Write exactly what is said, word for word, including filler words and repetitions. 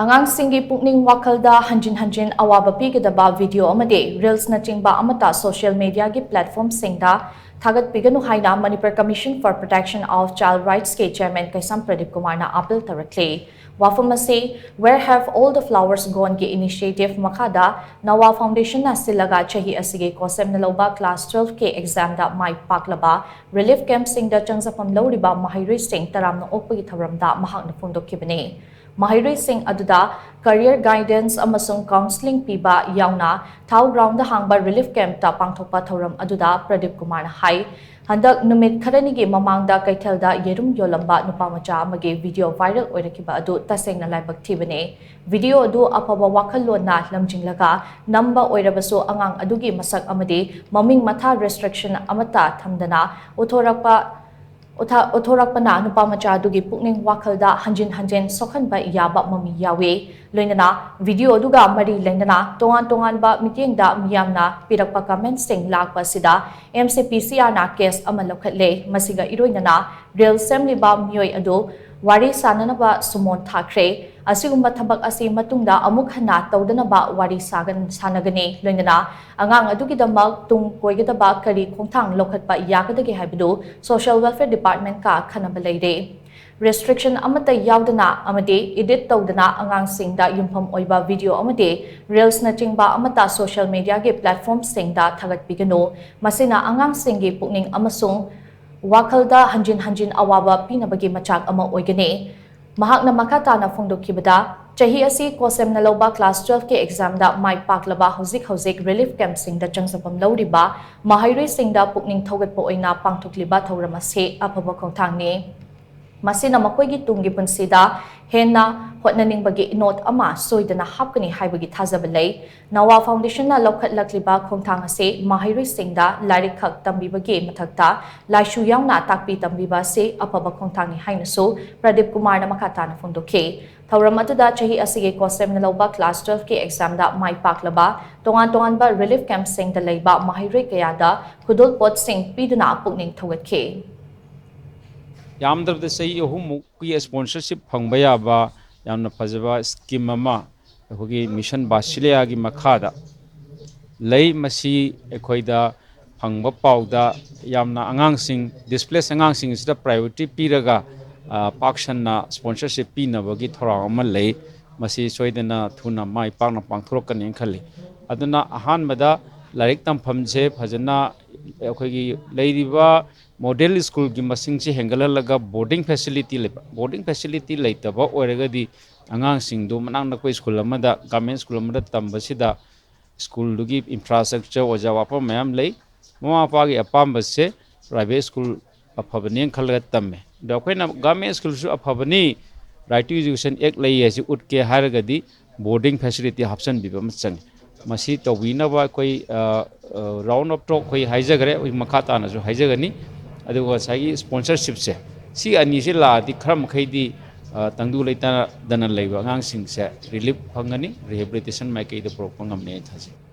ꯑꯉꯥꯡꯁꯤꯡꯒꯤ ꯄꯨꯛꯅꯤꯡ ꯋꯥꯈꯜꯗ ꯍꯟꯖꯤꯟ ꯍꯟꯖꯤꯟ ꯑꯋꯥꯕ ꯄꯤꯒꯗꯕ video ꯑꯃꯗꯤ reelsꯅꯆꯤꯡꯕ ꯑꯃꯠꯇ social mediaꯒꯤ platformꯁꯤꯡꯗ ꯊꯥꯒꯠꯄꯤꯒꯅꯨ ꯍꯥꯏꯅ Manipur Commission for Protection of Child Rightsꯀꯤ chairman ꯀꯩꯁꯥꯝ ꯄ꯭ꯔꯗꯤꯞ ꯀꯨꯃꯥꯔꯅ appeal ꯇꯧꯔꯛꯂꯤ꯫ ꯋꯥꯐꯝ ꯑꯁꯤ Where Have All the Flowers Goneꯒꯤ initiative ꯃꯈꯥꯗ ꯅꯋꯥ Foundationꯅ ꯁꯤꯜꯂꯒ ꯆꯍꯤ ꯑꯁꯤꯒꯤ ꯀꯣꯁꯦꯝꯅ ꯂꯧꯕ class twelveꯀꯤ examꯗ ꯃꯥꯏ ꯄꯥꯛꯂꯕ relief campꯁꯤꯡꯗ ꯆꯪꯖꯐꯝ ꯂꯧꯔꯤꯕ ꯃꯍꯩꯔꯣꯏꯁꯤꯡ ꯇꯔꯥꯝꯅ ꯑꯣꯛꯄꯒꯤ ꯊꯧꯔꯝꯗ ꯃꯍꯥꯛꯅ ꯐꯣꯡꯗꯣꯛꯈꯤꯕꯅꯤ꯫ ꯃꯍꯩꯔꯣꯏꯁꯤꯡ ꯑꯗꯨꯗ career guidance ꯑꯃꯁꯨꯡ counselling ꯄꯤꯕ ꯌꯥꯎꯅ ꯊꯥꯎ groundꯗ ꯍꯥꯡꯕ relief campꯇ ꯄꯥꯡꯊꯣꯛꯄ ꯊꯧꯔꯝ ꯑꯗꯨꯗ ꯄ꯭ꯔꯗꯤꯞ ꯀꯨꯃꯥꯔꯅ ꯍꯥꯏ, ꯍꯟꯗꯛ ꯅꯨꯃꯤꯠ ꯈꯔꯅꯤꯒꯤ ꯃꯃꯥꯡꯗ ꯀꯩꯊꯦꯜꯗ ꯌꯦꯔꯨꯝ ꯌꯣꯜꯂꯝꯕ ꯅꯨꯄꯥ ꯃꯆꯥ ꯑꯃꯒꯤ video viral ꯑꯣꯏꯔꯛꯈꯤꯕ ꯑꯗꯨ ꯇꯁꯦꯡꯅ ꯂꯥꯏꯕꯛ ꯊꯤꯕꯅꯤ꯫ Video ꯑꯗꯨ ꯑꯐꯕ ꯋꯥꯈꯜꯂꯣꯟꯅ ꯂꯝꯖꯤꯡꯂꯒ ꯅꯝꯕ ꯑꯣꯏꯔꯕꯁꯨ ꯑꯉꯥꯡ ꯑꯗꯨꯒꯤ ꯃꯁꯛ ꯑꯃꯗꯤ ꯃꯃꯤꯡ ꯃꯊꯥ restriction ꯑꯃꯠꯇ ꯊꯝꯗꯅ ꯎꯠꯊꯣꯔꯛꯄ ꯎꯠꯊ-, ꯎꯠꯊꯣꯔꯛꯄꯅ ꯅꯨꯄꯥ ꯃꯆꯥ ꯑꯗꯨꯒꯤ ꯄꯨꯛꯅꯤꯡ ꯋꯥꯈꯜꯗ ꯍꯟꯖꯤꯟ ꯍꯟꯖꯤꯟ ꯁꯣꯛꯍꯟꯕ ꯌꯥꯕ ꯃꯃꯤ ꯌꯥꯎꯏ꯫ ꯂꯣꯏꯅꯅ video ꯑꯗꯨꯒ ꯃꯔꯤ ꯂꯩꯅꯅ ꯇꯣꯉꯥꯟ ꯇꯣꯉꯥꯟꯕ ꯃꯤꯠꯌꯦꯡꯗ ꯃꯤꯌꯥꯝꯅ ꯄꯤꯔꯛꯄ commentꯁꯤꯡ ꯂꯥꯛꯄ ꯑꯁꯤꯗ MCPCRꯅ case ꯑꯃ ꯂꯧꯈꯠꯂꯦ꯫ ꯃꯁꯤꯒ ꯏꯔꯣꯏꯅꯅ reel ꯁꯦꯝꯂꯤꯕ ꯃꯤꯑꯣꯏ ꯑꯗꯨ ꯋꯥꯔꯤ ꯁꯥꯅꯅꯕ summon ꯊꯥꯈ꯭ꯔꯦ꯫ ꯑꯁꯤꯒꯨꯝꯕ ꯊꯕꯛ ꯑꯁꯤ ꯃꯇꯨꯡꯗ ꯑꯃꯨꯛ ꯍꯟꯅ ꯇꯧꯗꯅꯕ ꯋꯥꯔꯤ ꯁꯥꯒꯟ-, ꯁꯥꯅꯒꯅꯤ꯫ ꯂꯣꯏꯅꯅ ꯑꯉꯥꯡ ꯑꯗꯨꯒꯤꯗꯃꯛ ꯇꯨꯡ ꯀꯣꯏꯒꯗꯕ ꯀꯔꯤ ꯈꯣꯡꯊꯥꯡ ꯂꯧꯈꯠꯄ ꯌꯥꯒꯗꯒꯦ ꯍꯥꯏꯕꯗꯨ Social Welfare Departmentꯀ ꯈꯟꯅꯕ ꯂꯩꯔꯦ꯫ Restriction ꯑꯃꯠꯇ ꯌꯥꯎꯗꯅ ꯑꯃꯗꯤ edit ꯇꯧꯗꯅ ꯑꯉꯥꯡꯁꯤꯡꯗ ꯌꯨꯝꯐꯝ ꯑꯣꯏꯕ video ꯑꯃꯗꯤ reelsꯅꯆꯤꯡꯕ ꯑꯃꯠꯇ social mediaꯒꯤ platformꯁꯤꯡꯗ ꯊꯥꯒꯠꯄꯤꯒꯅꯨ꯫ ꯃꯁꯤꯅ ꯑꯉꯥꯡꯁꯤꯡꯒꯤ ꯄꯨꯛꯅꯤꯡ ꯑꯃꯁꯨꯡ ꯋꯥꯈꯜꯗ ꯍꯟꯖꯤꯟ ꯍꯟꯖꯤꯟ ꯑꯋꯥꯕ ꯄꯤꯅꯕꯒꯤ ꯃꯆꯥꯛ ꯑꯃ ꯑꯣꯏꯒꯅꯤ꯫ ꯃꯍꯥꯛꯅ ꯃꯈꯥ ꯇꯥꯅ ꯐꯣꯡꯗꯣꯛꯈꯤꯕꯗ, ꯆꯍꯤ ꯑꯁꯤ ꯀꯣꯁꯦꯝꯅ ꯂꯧꯕ class twelveꯀꯤ examꯗ ꯃꯥꯏ ꯄꯥꯛꯂꯕ ꯍꯧꯖꯤꯛ ꯍꯧꯖꯤꯛ relief campꯁꯤꯡꯗ ꯆꯪꯖꯐꯝ ꯂꯧꯔꯤꯕ ꯃꯍꯩꯔꯣꯏꯁꯤꯡꯗ ꯄꯨꯛꯅꯤꯡ ꯊꯧꯒꯠꯄ ꯑꯣꯏꯅ ꯄꯥꯡꯊꯣꯛꯂꯤꯕ ꯊꯧꯔꯝ ꯑꯁꯤ ꯑꯐꯕ ꯈꯣꯡꯊꯥꯡꯅꯤ꯫ ꯃꯁꯤꯅ ꯃꯈꯣꯏꯒꯤ ꯇꯨꯡꯒꯤ ꯄꯨꯟꯁꯤꯗ ꯍꯦꯟꯅ ꯍꯣꯠꯅꯅꯤꯡꯕꯒꯤ ꯏꯅꯣꯠ ꯑꯃ ꯁꯣꯏꯗꯅ ꯍꯥꯞꯀꯅꯤ ꯍꯥꯏꯕꯒꯤ ꯊꯥꯖꯕ ꯂꯩ꯫ ꯅꯋꯥ Foundationꯅ ꯂꯧꯈꯠꯂꯛꯂꯤꯕ ꯈꯣꯡꯊꯥꯡ ꯑꯁꯤ ꯃꯍꯩꯔꯣꯏꯁꯤꯡꯗ ꯂꯥꯏꯔꯤꯛ ꯈꯛ ꯇꯝꯕꯤꯕꯒꯤ ꯃꯊꯛꯇ ꯂꯥꯏꯁꯨ ꯌꯥꯎꯅ ꯇꯥꯛꯄꯤ ꯇꯝꯕꯤꯕ ꯑꯁꯤ ꯑꯐꯕ ꯈꯣꯡꯊꯥꯡꯅꯤ ꯍꯥꯏꯅꯁꯨ ꯄ꯭ꯔꯗꯤꯞ ꯀꯨꯃꯥꯔꯅ ꯃꯈꯥ ꯇꯥꯅ ꯐꯣꯡꯗꯣꯛꯈꯤ꯫ ꯊꯧꯔꯝ ꯑꯗꯨꯗ ꯆꯍꯤ ꯑꯁꯤꯒꯤ ꯀꯣꯁꯦꯝꯅ ꯂꯧꯕ class twelveꯀꯤ examꯗ ꯃꯥꯏ ꯄꯥꯛꯂꯕ ꯇꯣꯉꯥꯟ ꯇꯣꯉꯥꯟꯕ relief campꯁꯤꯡꯗ ꯂꯩꯕ ꯃꯍꯩꯔꯣꯏ ꯀꯌꯥꯗ ꯈꯨꯗꯣꯜꯄꯣꯠꯁꯤꯡ ꯄꯤꯗꯨꯅ ꯄꯨꯛꯅꯤꯡ ꯊꯧꯒꯠꯈꯤ꯫ ꯌꯥꯝꯗ꯭ꯔꯕꯗ ꯆꯍꯤ ꯑꯍꯨꯝꯃꯨꯛꯀꯤ sponsorship ꯐꯪꯕ ꯌꯥꯕ ꯌꯥꯝꯅ ꯐꯖꯕ ꯁ꯭ꯀꯤꯝ ꯑꯃ ꯑꯩꯈꯣꯏꯒꯤ ꯃꯤꯁꯟ ꯕꯥꯁꯤꯂꯤꯌꯥꯒꯤ ꯃꯈꯥꯗ ꯂꯩ꯫ ꯃꯁꯤ ꯑꯩꯈꯣꯏꯗ ꯐꯪꯕ ꯄꯥꯎꯗ ꯌꯥꯝꯅ ꯑꯉꯥꯡꯁꯤꯡ, ꯗꯤꯁꯄ꯭ꯂꯦꯁ ꯑꯉꯥꯡꯁꯤꯡꯁꯤꯗ ꯄ꯭ꯔꯥꯏꯌꯣꯔꯤꯇꯤ ꯄꯤꯔꯒ, ꯑ, ꯄꯥꯛ ꯁꯟꯅ ꯁ꯭ꯄꯣꯟꯁꯔꯁꯤꯞ ꯄꯤꯅꯕꯒꯤ ꯊꯧꯔꯥꯡ ꯑꯃ ꯂꯩ꯫ ꯃꯁꯤ ꯁꯣꯏꯗꯅ ꯊꯨꯅ ꯃꯥꯏ ꯄꯥꯛꯅ ꯄꯥꯡꯊꯣꯔꯛꯀꯅꯤꯅ ꯈꯜꯂꯤ꯫ ꯑꯗꯨꯅ ꯑꯍꯥꯟꯕꯗ ꯂꯥꯏꯔꯤꯛ ꯇꯝꯐꯝꯁꯦ ꯐꯖꯅ ꯑꯩꯈꯣꯏꯒꯤ ꯂꯩꯔꯤꯕ ꯃꯣꯗꯦꯜ ꯁ꯭ꯀꯨꯜꯒꯤ ꯃꯁꯤꯡꯁꯤ ꯍꯦꯟꯒꯠꯍꯜꯂꯒ ꯕꯣꯔꯗꯤꯡ ꯐꯦꯁꯤꯂꯤꯇꯤ ꯂꯩꯕ, ꯕꯣꯔꯗꯤꯡ ꯐꯦꯁꯤꯂꯤꯇꯤ ꯂꯩꯇꯕ ꯑꯣꯏꯔꯒꯗꯤ ꯑꯉꯥꯡꯁꯤꯡꯗꯨ ꯃꯅꯥꯛ ꯅꯛꯄ ꯁ꯭ꯀꯨꯜ ꯑꯃꯗ, ꯒꯚꯔꯟꯃꯦꯟ ꯁ꯭ꯀꯨꯜ ꯑꯃꯗ ꯇꯝꯕꯁꯤꯗ ꯁ꯭ꯀꯨꯜꯗꯨꯒꯤ ꯏꯟꯐ꯭ꯔꯥꯁ꯭ꯇ꯭ꯔꯛꯆꯔ, ꯑꯣꯖꯥ ꯋꯥꯠꯄ ꯃꯌꯥꯝ ꯂꯩ꯫ ꯃꯃꯥ ꯃꯄꯥꯒꯤ ꯑꯄꯥꯝꯕꯁꯦ ꯄ꯭ꯔꯥꯏꯚꯦꯠ ꯁ꯭ꯀꯨꯜ ꯑꯐꯕꯅꯦꯅ ꯈꯜꯂꯒ ꯇꯝꯃꯦ꯫ ꯑꯗꯣ ꯑꯩꯈꯣꯏꯅ ꯒꯚꯔꯟꯃꯦꯟ ꯁ꯭ꯀꯨꯜꯁꯨ ꯑꯐꯕꯅꯤ, ꯔꯥꯏꯠ ꯇꯨ ꯏꯖꯨꯀꯦꯁꯟ ꯑꯦꯛ ꯂꯩ ꯍꯥꯏꯁꯤ ꯎꯠꯀꯦ ꯍꯥꯏꯔꯒꯗꯤ ꯕꯣꯔꯗꯤꯡ ꯐꯦꯁꯤꯂꯤꯇꯤ ꯍꯥꯞꯆꯤꯟꯕꯤꯕ ꯑꯃ ꯆꯪꯉꯤ꯫ ꯃꯁꯤ ꯇꯧꯕꯤꯅꯕ ꯑꯩꯈꯣꯏ, ꯑ, ꯑ, ꯔꯥꯎꯟ ꯑꯣꯐ ꯇꯣꯛ ꯑꯩꯈꯣꯏ ꯍꯥꯏꯖꯈ꯭ꯔꯦ, ꯑꯩꯈꯣꯏ ꯃꯈꯥ ꯇꯥꯅꯁꯨ ꯍꯥꯏꯖꯒꯅꯤ꯫ ꯑꯗꯨꯒ ꯉꯁꯥꯏꯒꯤ ꯁ꯭ꯄꯣꯟꯁꯔꯁꯤꯞꯁꯦ, ꯁꯤ ꯑꯅꯤꯁꯤ ꯂꯥꯛꯑꯗꯤ ꯈꯔ ꯃꯈꯩꯗꯤ, ꯑ, ꯇꯪꯗꯨ ꯂꯩꯇꯥꯗꯅ ꯂꯩꯕ ꯑꯉꯥꯡꯁꯤꯡꯁꯦ ꯔꯤꯂꯤꯐ ꯐꯪꯒꯅꯤ, ꯔꯤꯍꯦꯕꯤꯂꯤꯇꯦꯁꯟ ꯃꯥꯏꯀꯩꯗ ꯄꯨꯔꯛꯄ ꯉꯝꯅꯤ ꯍꯥꯏꯅ ꯊꯥꯖꯩ꯫